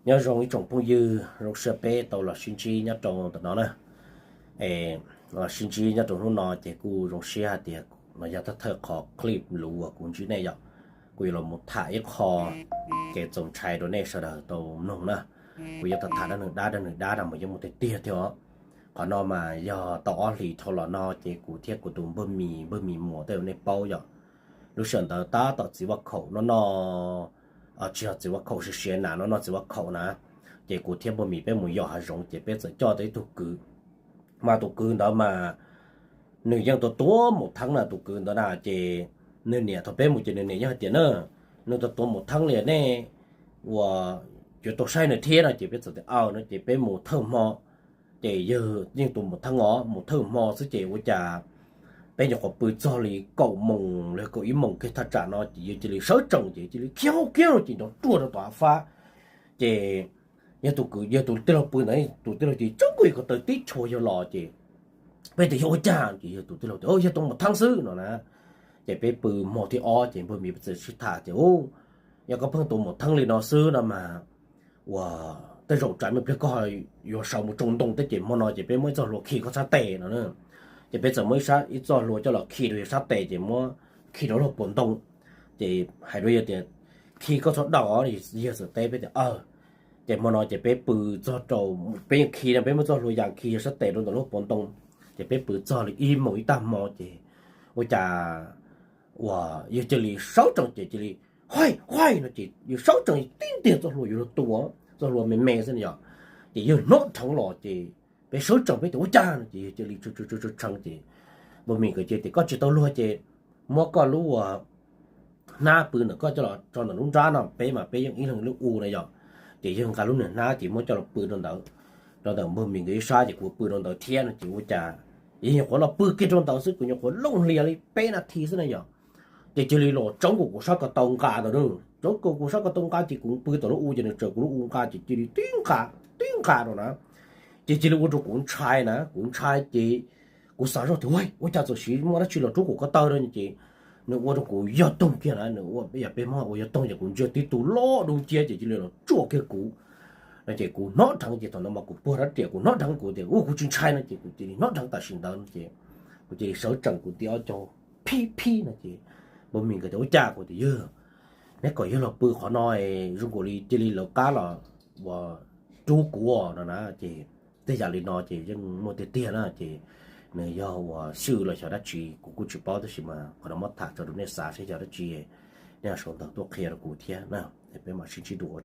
Nyob zoo ib tsoom phooj ywg, zoo siab peb tau los sib ntsib nyob rau ntawm no na. Los sib ntsib nyob rau hnub no ces kuj zoo siab hais tias no yog thawj thawj qhov clip luv uas kuv ntsib nej yom. Kuv yuav los mus tham ib qho kev txaus ntshai rau nej sawv daws tau mloog na. Kuv yuav tham tham dab neeg dab dab neeg dab no mas yuav muaj tiag tiag thiab os. Qhov no mas yog tau ob hlis dhau los no ces kuv thiab kuv tus npawg Mis, npawg Mis Muas tej uas nej paub yom. Lub sij hawm ntawd tab tom txiv vaj khaum noj noj, tsis yog txiv vaj khaum, siav siav nas noj noj txiv vaj khaum na, ces kuv thiab npawg Mis peb mus yos hav zoov ces peb txawm coj tau ib tug kwv. Mas tus kwv ntawd mas nws yeej tua tua mus theeb na, tus kwv ntawd na ces nws niam, thaum peb mus ces nws niam yeej hais tias na, nws tua tua mus theeb li nej ua, yuav tau saib nws thiab no ces peb txawm tias aw no ces peb mus thawj hmo. Ces yawg yeej tua mus theeb os, mus thawj hmo xwb ces ua cas peb nyuam qhuav pw txog li kaum moos los kaum ib moos kiag thaj tsam no ces yawg cia li sawv tsees ces cia li khiav hauv kiag no ces nrov ruaj rau tom av fab. Ces yog tus kwv, yog tus tij laug pw ntawd, tus tij laug ces tsob nkuj ko taw tib tshua yawg los ces peb tias yog ua cas ces yog tus tij laug tias yog tua mus theeb xwb no na. Ces peb pw hmo thib ob ces npawg Mis peb txawm sib tham tias, yog koj pheej tua mus theeb li no xwb no mas ua tej zaum tsam me pliag koj yuav sawv mus tsoo ntoo thiab ces hmo no ces peb muab ib txoj hlua khi koj sab tes no. Ces peb txawm muab ib txoj hlua coj los khi rau yawg sab tes ces muab khi rau lub puas ntoo. Ces hais rau yawg tias khi koj txhob daus, yawg txawm teb peb tias aw. Ces hmo no ces peb pw txog rau, peb yeej khi no, peb muab txoj hlua yas khi yawg sab tes rau ntawm lub puas ntoo. Ces peb pw txog li ib moos ib tag hmo ces ua cas uas yawg cia li sawv tsees ces cia li huaij huaij no ces yawg sawv tsees tib ntiag txoj hlua yuav luag tua, txoj hlua me me xwb no yom. Ces yawg hnov dheev los ces peb sawv tsees peb tias ua cas no ces yawg cia li tshee tshee ces npawg Mis nkawd cia tias koj tsis tau luag ces muab koj lub hnab pw ntawm koj coj los tso ntawm lub nrab no, peb mas peb yeej ib leeg lub u na yom. Ces yawg nqa lub niag hnab ces muab coj los pw rau ntawd, rau ntawm npawg Mis nkawd ib sab ces kuv pw rau ntawd thiab no ces ua cas yawg nyuam qhuav los pw kiag rau ntawd xwb, kuv nyuam qhuav looj hlias li peb nas this xwb na yom. Ces cia li los tsoob kuv sab ko taw nqa ntawd na, tsoob kuv sab ko taw nqa ces kuv pw tom lub u ces nws tsaws kuv lub u nqa ces cia li tib nqa, tib nqa rau na. Ces cia li ua rau kuv ntshai na, kuv ntshai ces kuv xav zoj tias ua cas txawm siv muaj dab tsi los rub kuv ko taw rau ces nws ua rau kuv yog toog kiag na, nws ua yam peb Hmoob ua yog toog ces kuv ntsia tib tug loj dub nciab ces cia li los tsuam kiag kuv no ces kuv hnov dheev ces thaum ntawd mas kuv puag rab riam kuv hnov dheev kuv tias ua kuv tsis ntshai no ces kuv cia li hnov dheev tam sim ntawd no ces kuv cia li sawv tsees kuv tib ob caug phib phib no ces npawg Mis nkawd tias ua cas, kuv tias yawg, neb kom yawg los pw qhov no zoo nkaus li cia li lawv qab los ua rub kuv no na. Ces tej yam li no ces yeej muaj tiag tiag na ces nws yog ua xyw los xyov dab tsi kuv kuj tsis paub tab sis mas qhov no muab tham tso rau nej xav seb yog dab tsi, nej sau ntawv tuaj qhia rau kuv thiab na. Peb mam sib ntsib dua ua